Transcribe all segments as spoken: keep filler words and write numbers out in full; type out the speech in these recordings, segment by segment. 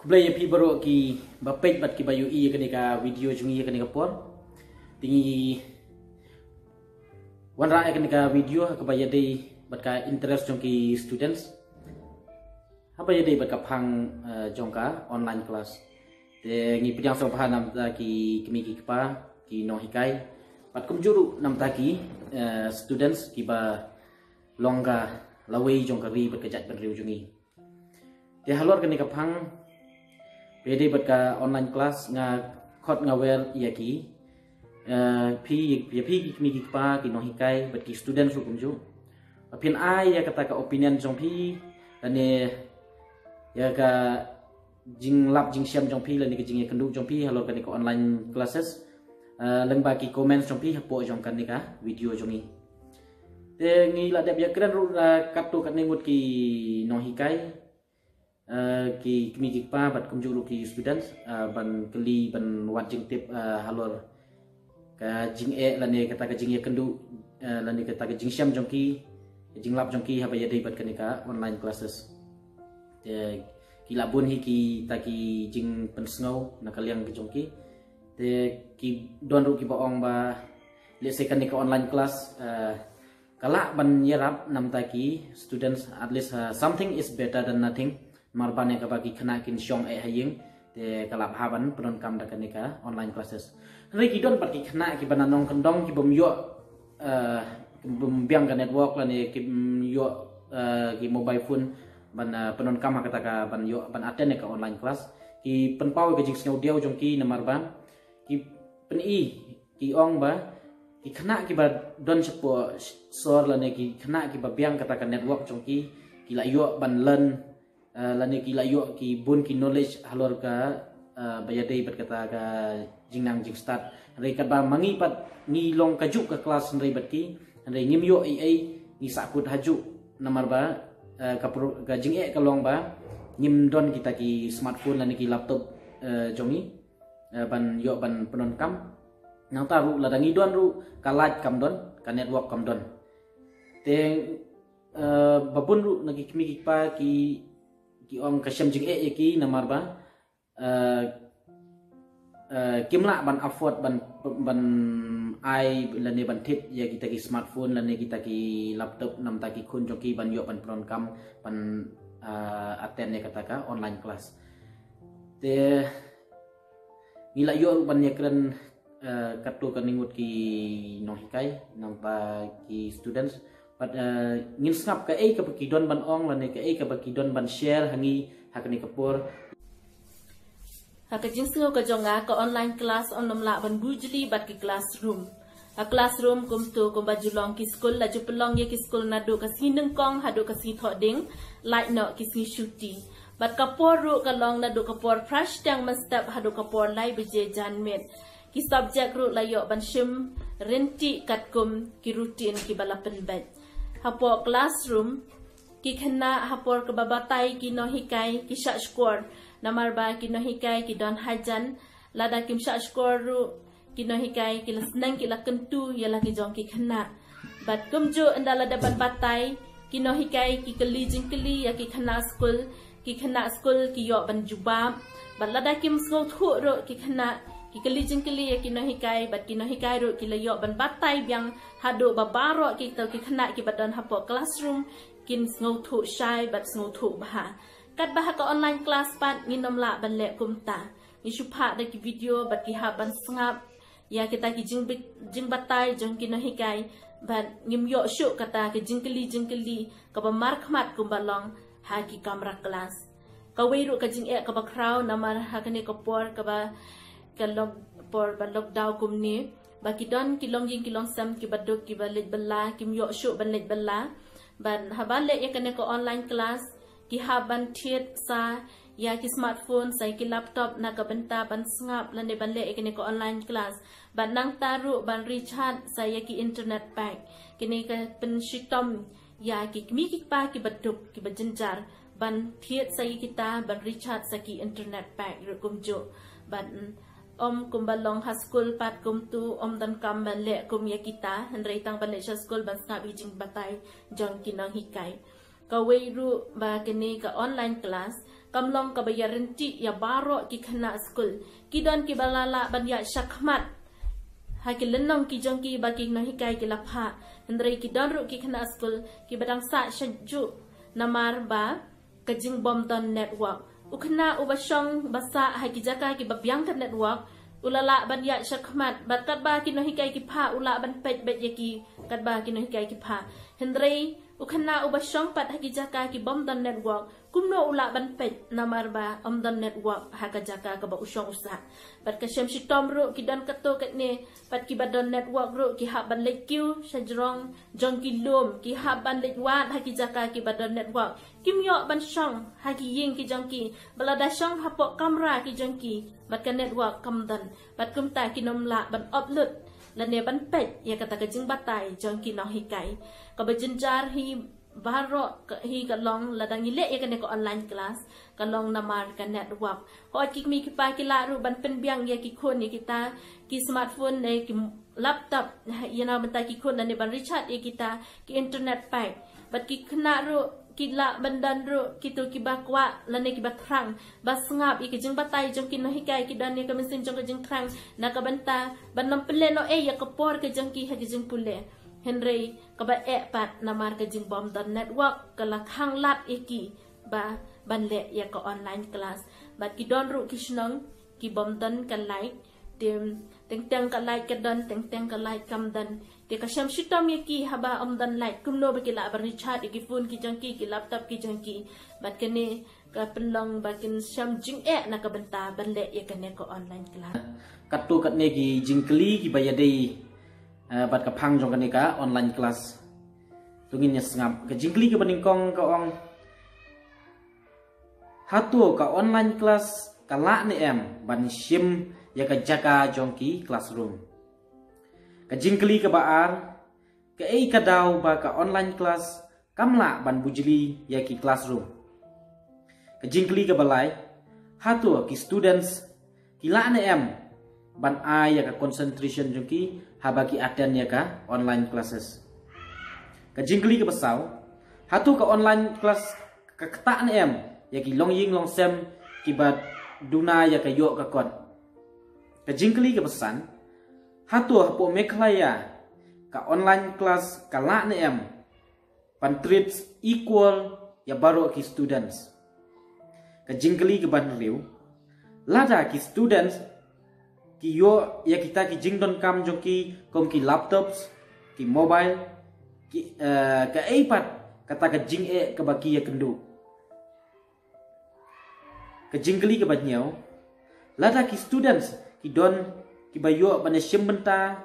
Khublei ïa phi baroh ki ba peit bad ki ba ïohi ïa kane ka video jong ngi ïa kane ka por. Te ngi wanrah ïa kane ka video ha kaba ïadei bad ka interest jong ki students, ha ba ïadei bad ka phang jong ka online class. Te ngi pdiang sngewbha namar ki kmie ki kpa, ki nonghikai, bad kumjuh ruh namar ki students ki ba long ka lawei jong ka ri bad ka jaitbynriew jong ngi. Te halor kane ka phang ba ïadei bad ka online class, nga khot nga wer ïa ki, phi, ïa phi ki kmie ki kpa, ki nonghikai bad ki students ruh kumjuh, ba phin ai ïa kata ka opinion jong phi lane ïa ka jinglap jingshem jong phi lane ka jingïakynduh jong phi halor kane ka online classes lyngba ki comments jong phi hapoh jong kane ka video jong ngi. Te ngi la dep ïakren ruh katto katne ngut ki nonghikai, ki kmie ki kpa bad kumjuh ruh ki students ban kylli, ban wad jingtip halor ka jingeh lane kata ka jingïakynduh lane kata ka jingshem jong ki, ka jinglap jong ki ha ba ïadei bad kane ka online classes. Te ki la bun hi kita ki jingpynsngew na ka liang ka jong ki. Te ki don ruh ki ba ong ba lehse kane ka online class ka lah ban ïarap namar ki students, at least something is better than nothing. Namar ba ïa kaba ki khynnah kin shong eh ha ïing, te ka lah bha ban pyndonkam da kane ka online classes. Hynrei ki don pat ki khynnah ki ba na nongkyndong ki bym ïoh, ki bym biang ka network lane ki bym ïoh ki mobile phone ban pyndonkam ha kata ka ban ïoh ban attend ïa ka online class. Ki pynpaw ïa ka jingsngewdiaw jong ki namar ba ki pyni, ki ong ba ki khynnah ki ba don shapoh sor lane ki khynnah ki ba biang kata ka network jong ki, ki la ïoh ban learn lane ki la ïoh ki bun ki knowledge halor ka ba ïadei bad kata ka jingnang jingstad. Hynrei katba ma ngi pat ngi long kajuh ka class hynrei bad ki, hynrei ngim ïoh ei ei, ngi sahkut hajuh namar ba ka jingeh ka long ba ngim don kita ki smartphone lane ki laptop jong ngi ban ïoh ban pyndonkam. Nangta ruh lada ngi don ruh ka light kam don, ka network kam don. Te ba bun ruh na ki kmie ki kpa ki, ki ong ka shem jingeh ïa ki namar ba kim lah ban afford ban, ban ai lane ban thied ïa kita ki smartphone lane kita ki laptop namar ki khun jong ki ban ïoh ban pyndonkam ban attend ïa kata ka online class. Te ngi la ïoh ruh ban ïakren katto katne ngut ki nonghikai namar ki students. Bad ngin sngap kaei kaba ki don ban ong lane kaei kaba ki don ban share ha ngi ha kane ka por. Ha ka jingsngew ka jong nga, ka online class ym lah ban bujli bad ki classroom. Ha classroom kumto kumba ju long ki skul, la ju pynlong ïa ki skul naduh ka sngi nyngkong haduh ka sngi thohdieng, lait noh ki sngi shuti. Bad ka por ruh ka long naduh ka por phra shiteng mynstep haduh ka por lai baje janmiet. Ki subject ruh la ïoh ban shim ryntih katkum ki routine ki ba la pynbeit. Hapoh classroom, ki khynnah ha por kaba batai ki nonghikai ki shah shkor namar ba ki nonghikai ki don hajan. Lada kim shah shkor ruh ki nonghikai ki la sneng ki la kyntu ïa la ki jong ki khynnah. Bad kumjuh ynda lada ban batai ki nonghikai ki kylli jingkylli ïa ki khynnah skul, ki khynnah skul ki ïoh ban jubab. Bad lada kim sngewthuh ruh ki khynnah ki kylli jingkylli ïa ki nonghikai bad ki nonghikai ruh ki la ïoh ban batai biang haduh ba baroh kito ki khynnah ki ba don hapoh classroom kin sngewthuh shai bad sngewthuh bha. Katba ha ka online class pat ngin ym lah ban leh kumta. Ngi shu phah da ki video bad ki hap ban sngap ïa kita ki jingbatai jong ki nonghikai bad ngim ïoh shuh kata ki jingkylli jingkylli kaba markhmat kumba long ha ki kamra class. Kawei ruh ka jingeh kaba khraw namar ha kane ka por kaba ka lok, por ba lockdown kumne ba ki don ki longïing ki longsem ki ba duk ki ba leit bylla, kim ïoh shuh ban leit bylla. Bad haba leh ïa kane ka online class ki hap ban thied sa ïa ki smartphone, sa ïa ki laptop na ka bynta ban sngap lane ban leh ïa kane ka online class. Bad nangta ruh ban recharge sa ïa ki internet pack. Kine ki pynshitom ïa ki kmie ki kpa ki ba duk ki ba jynjar ban thied sa ïa kita ban recharge sa ki internet pack ruh kumjuh. Bad ym kumba long ha skul pat kumtu ym donkam ban leh kum ïa kita, hynrei tang ban leit sha skul ban sngap ïa ki jingbatai jong ki nonghikai. Kawei ruh ba kane ka online class kam long kaba ïaryntih ïa baroh ki khynnah skul. Ki don kiba la lah ban ïaid shakhmat ha ki lynnong ki jong ki ba ki nonghikai ki la phah. Hynrei ki don ruh ki khynnah skul kiba dang sah sha juh namar ba ka jingbym don network. U khynnah uba shong ba sah ha ki jaka kiba biang ka network u la lah ban ïaid shakhmat bad katba ki nonghikai ki phah u lah ban peit beit ïa ki katba ki nonghikai ki phah. Hynrei u khynnah uba shong pat ha ki jaka kibym don network, kumno u lah ban peit namar ba ym don network ha ka jaka kaba u shong u sah. Bad ka shem shitom ruh ki don katto katne pat kiba don network ruh ki hap ban leit kiew sha jrong jong ki lum, ki hap ban leit wad ha ki jaka kiba don network. Kim ïoh ban shong ha ki ïing ki jong ki, ba lada shong hapoh kamra ki jong ki bad ka network kam don, bad kumta kin ym lah ban upload lane ban peit ïa kata ka jingbatai jong ki nonghikai. Kaba jynjar hi baroh ka, hi ka long lada ngi leh ïa kane ka online class, ka long namar ka network. Hooid ki kmie ki kpa ki lah ruh ban pynbiang ïa ki khun ïa kita ki smartphone ne ki laptop, ïa na bynta ki khun lane ban recharge ïa kita ki internet pack. Bad ki khynnah ruh ki lah ban don ruh kito kiba kwah lane kiba thrang ba sngap ïa ki jingbatai jong ki nonghikai, ki don ïa ka mynsiem jong ka jingthrang na ka bynta ban ym pynlehnohei ïa ka por ka jong ki ha ka jingpule. Hynrei kaba eh pat namar ka jingbym don network ka la khang lad ïa ki ba ban leh ïa ka online class. Bad ki don ruh ki shnong kibym don ka light, te teng teng ka light ka don, teng teng ka light kam don. Te ka shem shitom ïa ki haba ym don light, kumno ba ki lah ban recharge ïa ki phone ki jong ki, ki laptop ki jong ki. Bad kane ka pynlong ba kin shem jingeh na ka bynta ban leh ïa kane ka online class. Katto katne ki jingkylli kiba ïadei, eh, bad ka phang jong kane ka online class. To ngin ïa sngap. Ka jingkylli kaba nyngkong ka ong, hato ka online class ka lah ne em ban shim ïa ka jaka jong ki classroom? Ka jingkylli kaba ar, kaei ka daw ba ka online class kam lah ban bujli ïa ki classroom? Ka jingkylli kaba lai, hato ki students ki lah ne em ban ai ïa ka concentration jong ki haba ki attend ïa ka online classes? Ka jingkylli kaba saw, hato ka online class ka ktah ne em ïa ki longïing longsem kiba duna ïa ka ïoh ka kot? Ka jingkylli kaba san, hato hapoh Meghalaya ka online class ka lah ne em ban treat equal ïa baroh ki students? Ka jingkylli kaba hynriew, lada ki students ki ïoh ïa kita ki jingdonkam jong ki kum ki laptops, ki mobile, ki, eh, kaei pat kata ka jingeh kaba ki ïakynduh? Ka jingkylli kaba hynñiew, lada ki students ki don kiba ïoh ban ïashim bynta,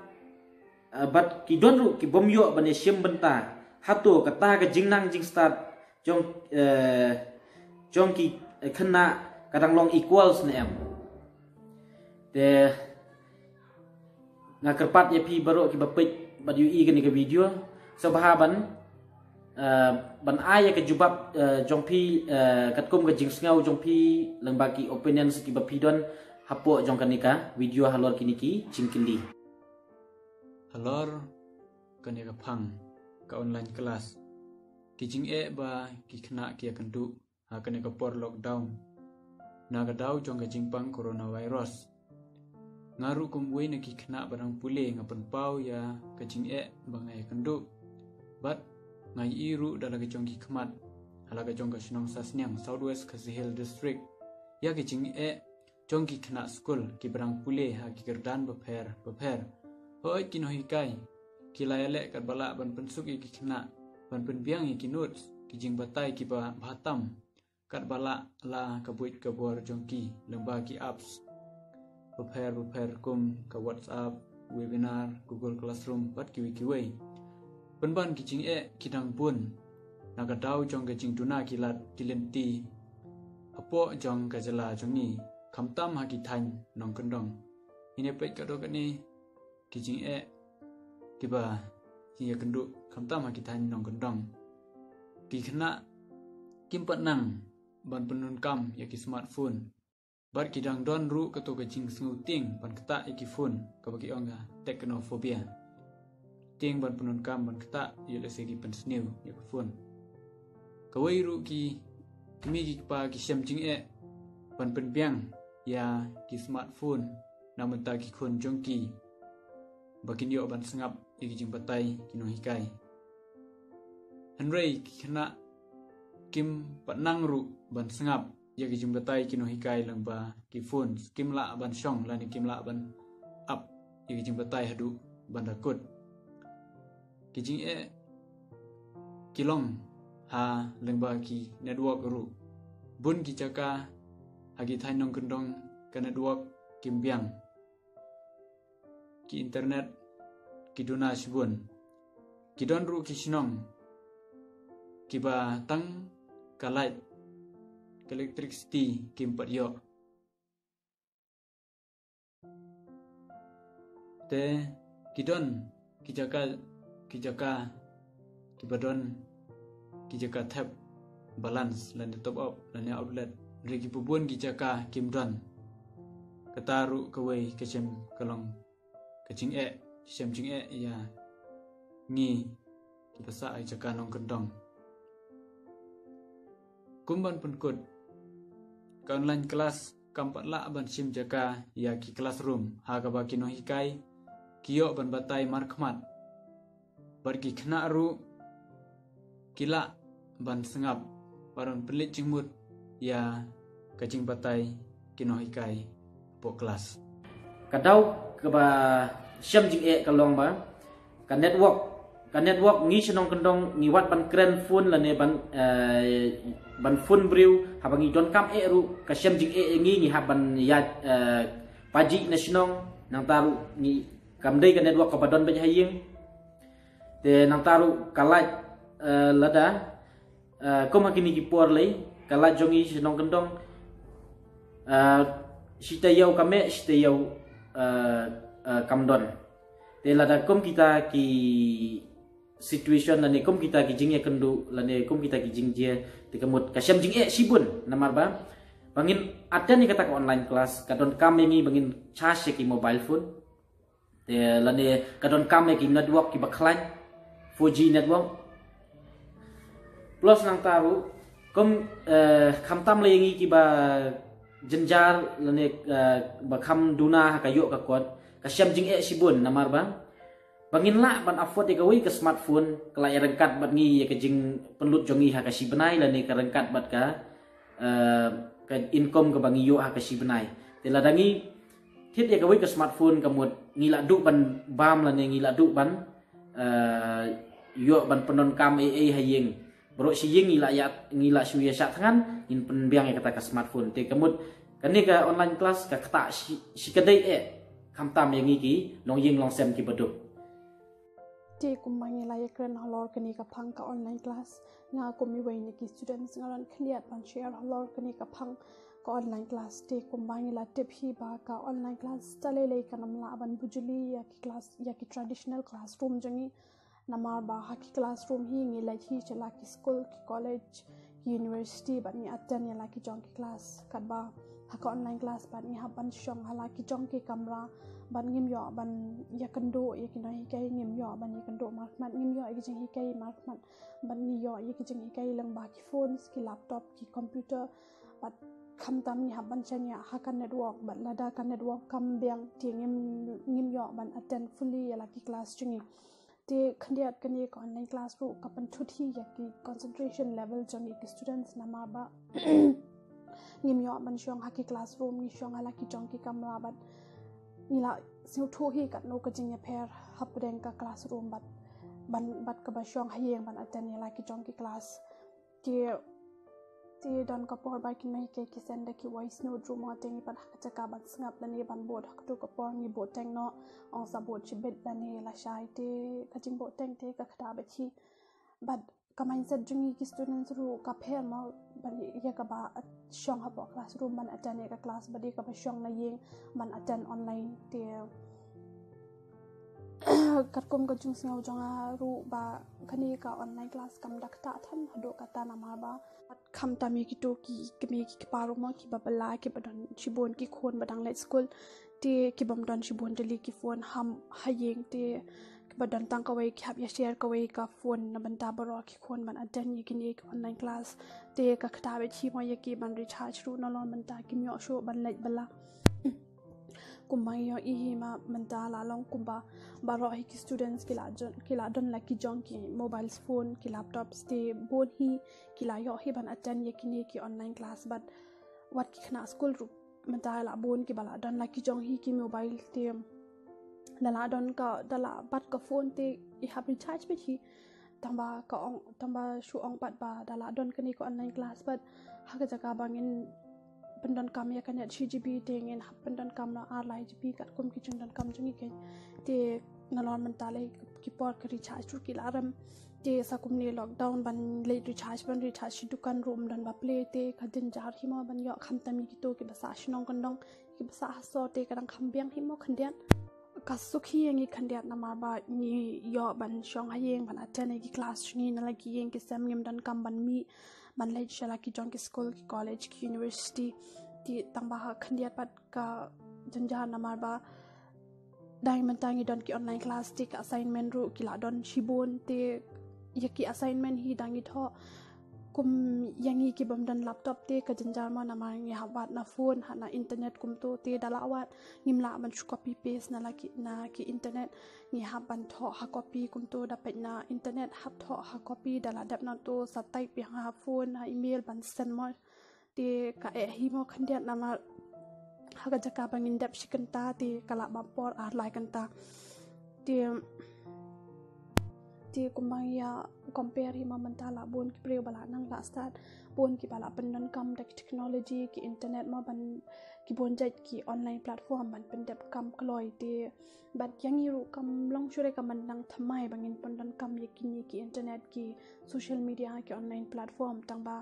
eh, bad ki don ruh kibym ïoh ban ïashim bynta, hato kata ka jingnang jingstad jong, eh, jong ki, eh, khynnah ka dang long equals ne em? Te nga kyrpad ïa phi baroh kiba peit bad ïohi kane ka video, sngewbha ban, eh, ban ai ïa ka jubab, eh, jong phi, eh, katkum ka jingsngew jong phi lyngba ki opinions kiba phi don hapoh jong kane ka video halor kine ki jingkylli. Halor kane ka phang ka online class, ki jingeh ba ki khynnah ki ïakynduh ha kane ka por lockdown na ka daw jong ka jingpang coronavirus. Nga ruh kum uwei na ki khynnah ba dang pule nga pynpaw ïa ka jingeh ba nga ïakynduh. Bad nga ïohi ruh da la ka jong ki khmat ha la ka jong ka shnong Sasniang, South West Khasi Hills District, ïa ka jingeh jong ki khynnah skul kiba dang pule ha ki kyrdan bapher bapher. Hooid ki nonghikai ki la ïaleh katba lah ban pynsuk ïa ki khynnah ban pynbiang ïa ki notes, ki jingbatai kiba bha tam katba lah la ka buit ka bor jong ki lyngba ki apps bapher bapher kum ka WhatsApp, webinar, Google Classroom bad kiwei kiwei. Pynban ki jingeh ki dang bun na ka daw jong ka jingduna ki lad ki lynti hapoh jong ka jylla jong ngi, khamtam ha ki thaiñ nongkyndong. Ngin ïa peit katto katne ki jingeh kiba ki ïakynduh khamtam ha ki thaiñ nongkyndong. Ki khynnah kim pat nang ban pyndonkam ïa ki smartphone. Bad ki dang don ruh kato ka jingsngewtieng ban ktah ïa ki phone kaba ki ong ka technophobia. Tieng ban pyndonkam ban ktah ïa lehse ki pynsniew ïa ka phone. Kawei ruh ki Ki mei ki kpa ki shem jingeh ban pynbiang ïa ki smartphone na mynta ki khun jong ki ba kin ïoh ban sngap ïa ki jingbatai ki nonghikai. Hynrei ki khynnah kim pat nang ruh ban sngap ïa ki jingbatai ki nonghikai lyngba ki phone, kim lah ban shong lane kim lah ban ap ïa ki jingbatai haduh ban da kut. Ki jingeh ki long ha lyngba ki network ruh. Bun ki jaka ha ki thaiñ nongkyndong ka network kim biang. Ki internet ki duna shibun. Ki don ruh ki shnong kiba tang ka light, ka electricity kim pat ïoh. Te ki don ki jaka, ki jaka kiba don ki jaka thep balance lane top up lane outlet. Hynrei kiba bun ki jaka kim don. Kata ruh kawei ka shem ka long ka jingeh, shem jingeh ïa ngi kiba sah ha jaka nongkyndong. Kum ban pynkut, ka online class kam pat lah ban shim jaka ïa ki classroom ha kaba ki nonghikai ki ïoh ban batai markhmat. Bad ki khynnah ruh ki lah ban sngap bad ban pynleit jingmut ïa ka jingbatai ki nonghikai hapoh klas. Ka daw kaba shem jingeh ka long ba ka network, ka network ngi shnong kyndong ngi wad ban kren phone lane ban, eh, ban phone briew, haba ngi donkam eh ruh ka shem jingeh ïa ngi, ngi hap ban ïa, eh, paji na shnong, nangta ruh ngi kam dei ka network kaba don bad ha ïing. Te nangta ruh ka light, eh, lada, eh, kum ha kine ki por lei, ka light jong ngi shnong kyndong, eh, shi taïew ka meh, shi taïew, eh, eh, kam don. Te lada kum kita ki situation lane kum kita ki jingïakynduh lane kum kita ki jingjia, te ka mut ka shem jingeh shibun namar ba ba ngin attend ïa kata ka online class ka donkam ïa ngi ba ngin charge ïa ki mobile phone. Te lane ka donkam ïa ki network kiba khlaiñ, four G network. Plus nangta ruh kum, eh, khamtam lei ïa ngi kiba jynjar lane, eh, ba kham duna ha ka ïoh ka kot, ka shem jingeh shibun namar ba ba ngin lah ban afford ïa kawei ka smartphone ka la ïaryngkat bad ngi ïa ka jingpynlut jong ngi ha ka shi bnai lane ka ryngkat bad ka, eh, ka income kaba ngi ïoh ha ka shi bnai. Te lada ngi thied ïa kawei ka smartphone ka mut ngi lah duh ban bam lane ngi lah duh ban, eh, ïoh ban pyndonkam ei ei ha ïing. Baroh shi ïing ngi lah ïa, ngi lah shu ïa shah thngan, ngin pynbiang ïa kata ka smartphone. Te ka mut kane ka online class ka ktah shi, shi kadei eh, khamtam ïa ngi ki longïing longsem kiba duk. Te kumba ngi la ïakren halor kane ka phang ka online class, nga kum iwei na ki students nga don khyndiat ban share halor kane ka phang ka online class. Te kumba ngi la tip hi ba ka online class ta lei lei kan ym lah ban bujli ïa ki class, ïa ki traditional classroom jong ngi. Namar ba ha ki classroom hi ngi leit hi sha la ki skul, ki college, ki university bad ngi attend ïa la ki jong ki class. Katba ha ka online class bad ngi hap ban shong ha la ki jong ki kamra bad ngim ïoh ban ïakynduh ïa ki nonghikai, ngim ïoh ban ïakynduh markhmat, ngim ïoh ïa ki jinghikai markhmat bad ngi ïoh ïa ki jinghikai lyngba ki phones, ki laptop, ki computer. Bad khamtam ngi hap ban shaniah ha ka network bad lada ka network kam biang te ngim, ngim ïoh ban attend fully ïa la ki class jong ngi. Te khyndiat kane ka online class ruh ka pynthut hi ïa ki concentration level jong ngi ki students namar ba ngim ïoh ban shong ha ki classroom, ngi shong ha la ki jong ki kamra bad ngi la sngewthuh hi katno ka jingïapher hapdeng ka classroom bad ban, bad kaba shong ha ïing ban attend ïa la ki jong ki class. Te, te don ka por ba ki nonghikai ki send da ki voice note ruh mo, te ngi pat ha ka jaka ban sngap lane ban bud ha kato ka por ngi bud teng noh, ong sa bud shibit lane lashai, te ka jingbud teng te ka kata bad hi. Bad ka mindset jong ngi ki students ruh ka pher mo, bad ïa kaba shong hapoh classroom ban attend ïa ka class bad ïa kaba shong na ïing ban attend online. Te katkum ka jingsngew jong nga ruh ba kane ka online class kam da ktah than haduh katta namar ba khamtam ïa kito ki kmie ki kpa ruh mo kiba bylla kiba don shibun ki khun ba dang leit skul, te ki bym don shibun tylli ki phone ha, ha ïing, te ba don tang kawei ki hap ïa share kawei ka phone na bynta baroh ki khun ban attend ïa kine ki online class. Te ka kata ba chi mo ïa ki ban recharge ruh nalor mynta kim ïoh shuh ban leit bylla. Kumba ngi ïohi hi ma mynta la long kumba baroh hi ki students ki la don la ki jong ki mobile phone, ki laptops, te bun hi ki la ïoh hi ban attend ïa kine ki online class, bad wat ki khynnah skul ruh mynta la bun kiba la don la ki jong hi ki mobile, te da la don ka, da la bat ka phone te i hap recharge beit hi. Tangba ka ong, tangba shu ong pat ba da la don kane ka online class, bad ha ka jaka ba ngin pyndonkam ïa ka net shi GB te ngin hap pyndonkam noh ar lai GB katkum ki jingdonkam jong ngi kein. Te nalor mynta lei ki por ka recharge ruh ki la rem. Te sa kumne lockdown ban leit recharge, ban recharge shi dukan ruh ym don ba plie, te ka jynjar hi mo ban ïoh khamtam ïa kito kiba sah shnong kyndong, kiba sah ha sor, te ka dang kham biang hi mo khyndiat. Ka suk hi ïa ngi khyndiat namar ba ngi ïoh ban shong ha ïing ban attend ïa ki class jong ngi, na la ki ïing ki sem ngim donkam ban mih ban leit sha la ki jong ki skul, ki college, ki university. Te tangba ha khyndiat pat ka jynjar namar ba dang mynta ngi don ki online class, te ka assignment ruh ki la don shibun, te ïa ki assignment hi dang ngi thoh kum ïa ngi ki bym don laptop te ka jynjar mo namar ngi hap wad na phone, ha na internet kumto, te da la wad ngim lah ban shu copy paste na la ki, na ki internet. Ngi hap ban thoh ha copy kumto, da peit na internet hap thoh ha copy, da la dep na to sa type ïa ha phone, ha email ban send mo. Te ka eh hi mo khyndiat namar ha ka jaka ba ngin dep shi kynta te ka la bam por ar lai kynta. Te te kumba ngi ïa compare hi ma mynta la bun ki briew ba la nang la start, bun kiba la pyndonkam da ki technology, ki internet mo, ban ki bun jait ki online platform ban pyndep kam kloi. Te bad ïa ngi ruh kam long shuh re ka myndang thymmai ba ngin pyndonkam ïa kine ki internet, ki social media, ki online platform, tangba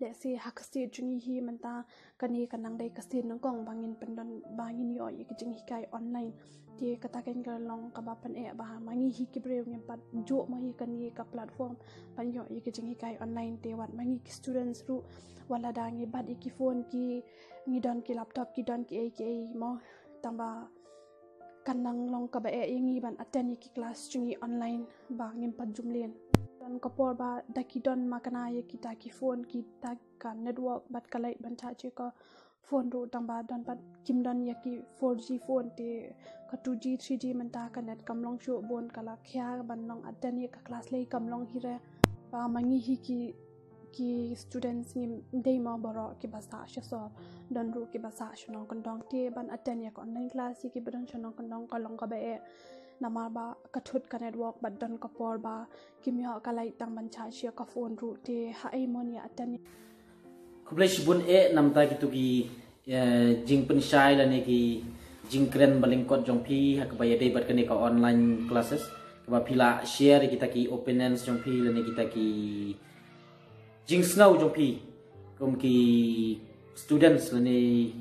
lehse ha ka state jong ngi hi mynta kane ka nang dei ka state nyngkong ba ngin pyndon, ba ngin ïoh ïa ki jinghikai online. Te kata kein ka long kaba pyneh ba ma ngi hi ki briew ngim pat juh mo hi kane ka platform ban ïoh ïa ki jinghikai online. Te wat ma ngi ki students ruh, wat lada ngi bat ïa ki phone, ki, ngi don ki laptop, ki don kiei kiei mo, tangba kan nang long kaba eh ïa ngi ban attend ïa ki class jong ngi online ba ngim pat ju mlien. Don ka por ba da ki don ma kane ïa kita ki phone, kita ka network bad ka lait ban charge ïa ka phone ruh, tangba don pat kim don ïa ki four G phone, te ka two G, three G mynta ka net kam long shuh, bun ka la khia ban long attend ïa ka class lei kam long hi re. Ba ma ngi hi ki ki students ngim dei mo baroh kiba sah sha sor, don ruh kiba sah sha nongkyndong, te ban attend ïa ka online class ïa kiba don sha nongkyndong ka long kaba eh namar ba ka thut ka network bad don ka por ba kim ïoh ka lait tang ban charge ïa ka phone ruh, te haei mon ïa attend. Khublei shibun eh namta kito ki, eh, jingpynshai lane ki jingkren ba lyngkot jong phi ha kaba ïadei bad kane ka online classes, kaba phi la share kita ki opinions jong phi lane kita ki jingsngew jong phi kum ki students lane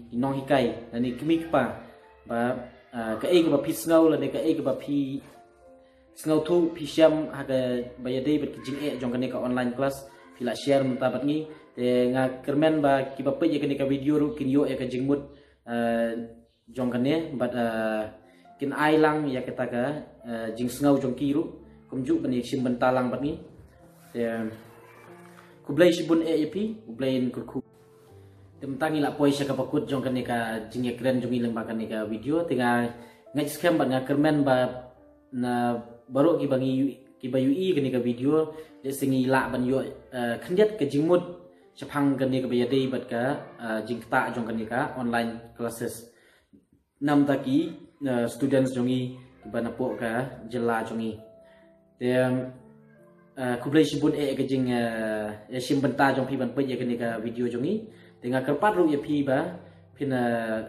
ki nonghikai lane kmie kpa, ba, ah, kaei kaba phi sngew lane kaei kaba phi sngewthuh, phi shem ha kaba ïadei bad ki jingeh jong kane ka online class, phi la share mynta bad ngi. Te nga kyrmen ba kiba peit ïa kane ka video ruh kin ïoh ïa ka jingmut, eh, jong kane bad, eh, kin ai lang ïa kata ka, eh, jingsngew jong ki ruh kumjuh ban ïa shim bynta lang bad ngi. Te khublei shibun eh ïa phi, U Blei un kyrkhu. Te mynta ngi la poi sha kaba kut jong kane ka jingïakren jong ngi lyngba kane ka video, te nga ngeit skhem bad nga kyrmen ba na baroh kiba ngi, kiba ïohi kane ka video, lehse ngi lah ban ïoh, eh, khyndiat ka jingmut shaphang kane kaba ïadei bad ka, eh, jingktah jong kane ka online classes. Namta ki, eh, students jong ngi kiba napoh ka jylla jong ngi. Te, eh, khublei shibun eh ka jing, eh, ïa shim bynta jong phi ban peit ïa kane ka video jong ngi. Te nga kyrpad ruh ïa phi ba phin, eh,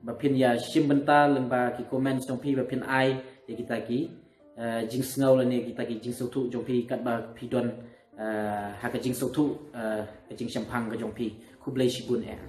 ba phin ïa shim bynta lyngba ki comments jong phi ba phin ai ïa kita ki, eh, jingsngew lane kita ki jingsngewthuh jong phi katba phi don, eh, ha ka jingsngewthuh, eh, ka jingshemphang ka jong phi. Khublei shibun eh.